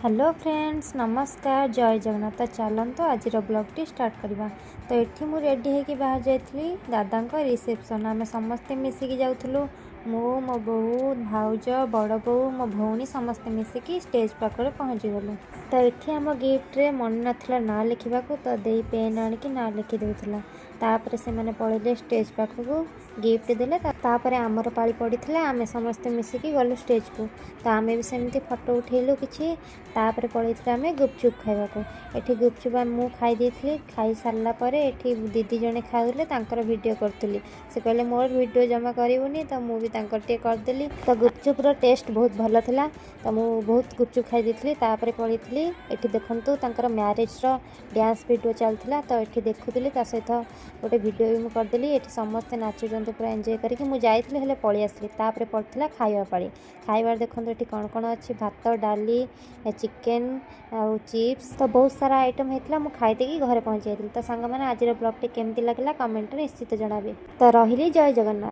Hello friends, ନମସ୍କାର, ଜୟ ଜଗନ୍ନାଥ। ତ ଚାଲନ୍ତୁ, ଆଜିର ବ୍ଲଗ୍ଟି ଷ୍ଟାର୍ଟ କରିବା। ତ ଏଠି ମୁଁ ରେଡ଼ି ହେଇକି ବାହାରି ଯାଇଥିଲି ଦାଦାଙ୍କ ରିସେପସନ୍। ଆମେ ସମସ୍ତେ ମିଶିକି ଯାଉଥିଲୁ। ମୁଁ, ମୋ ବୋଉ, ଭାଉଜ, ବଡ଼ ବୋଉ, ମୋ ଭଉଣୀ ସମସ୍ତେ ମିଶିକି ଷ୍ଟେଜ୍ ପାଖରେ ପହଞ୍ଚିଗଲୁ। ତ ଏଠି ଆମ ଗିଫ୍ଟରେ ମନେ ନଥିଲା ନାଁ ଲେଖିବାକୁ, ତ ଦେଇ ପେନ୍ ଆଣିକି ନାଁ ଲେଖି ଦେଉଥିଲା। ତାପରେ ସେମାନେ ପଳେଇଲେ ଷ୍ଟେଜ୍ ପାଖକୁ, ଗିଫ୍ଟ ଦେଲେ। ତାପରେ ଆମର ପାଳି ପଡ଼ିଥିଲା। ଆମେ ସମସ୍ତେ ମିଶିକି ଗଲୁ ଷ୍ଟେଜ୍କୁ। ତ ଆମେ ବି ସେମିତି ଫଟୋ ଉଠେଇଲୁ କିଛି। ତାପରେ ପଳେଇଥିଲୁ ଆମେ ଗୁପଚୁପ୍ ଖାଇବାକୁ। ଏଠି ଗୁପଚୁପ୍ ମୁଁ ଖାଇ ଦେଇଥିଲି। ଖାଇ ସାରିଲା ପରେ ଏଠି ଦିଦି ଜଣେ ଖାଉଥିଲେ, ତାଙ୍କର ଭିଡ଼ିଓ କରୁଥିଲି। ସେ କହିଲେ, ମୋର ଭିଡ଼ିଓ ଜମା କରିବୁନି। ତ ମୁଁ ବି ତାଙ୍କର ଟିକେ କରିଦେଲି। ତ ଗୁପଚୁପ୍ର ଟେଷ୍ଟ ବହୁତ ଭଲ ଥିଲା, ତ ମୁଁ ବହୁତ ଗୁପଚୁପ୍ ଖାଇ ଦେଇଥିଲି। ତାପରେ ପଳେଇଥିଲି, ଏଠି ଦେଖନ୍ତୁ, ତାଙ୍କର ମ୍ୟାରେଜ୍ର ଡ୍ୟାନ୍ସ ଭିଡ଼ିଓ ଚାଲିଥିଲା। ତ ଏଠି ଦେଖୁଥିଲି, ତା ସହିତ ଗୋଟେ ଭିଡ଼ିଓ ବି ମୁଁ କରିଦେଲି। ଏଠି ସମସ୍ତେ ନାଚୁଛନ୍ତି ପୁରା ଏନ୍ଜୟ କରିକି। ମୁଁ ଯାଇଥିଲି, ହେଲେ ପଳେଇ ଆସିଲି। ତାପରେ ପଡ଼ିଥିଲା ଖାଇବା ପାଳି। ଖାଇବାରେ ଦେଖନ୍ତୁ ଏଠି କ'ଣ କ'ଣ ଅଛି: ଭାତ, ଡାଲି, ଚିକେନ୍ ଆଉ ଚିପ୍ସ। ତ ବହୁତ ସାରା ଆଇଟମ୍ ହେଇଥିଲା। ମୁଁ ଖାଇ ଦେଇକି ଘରେ ପହଞ୍ଚି ଯାଇଥିଲି। ତ ସାଙ୍ଗମାନେ, ଆଜିର ବ୍ଲଗ୍ଟି କେମିତି ଲାଗିଲା, କମେଣ୍ଟରେ ନିଶ୍ଚିତ ଜଣାବେ। ତ ରହିଲି, ଜୟ ଜଗନ୍ନାଥ।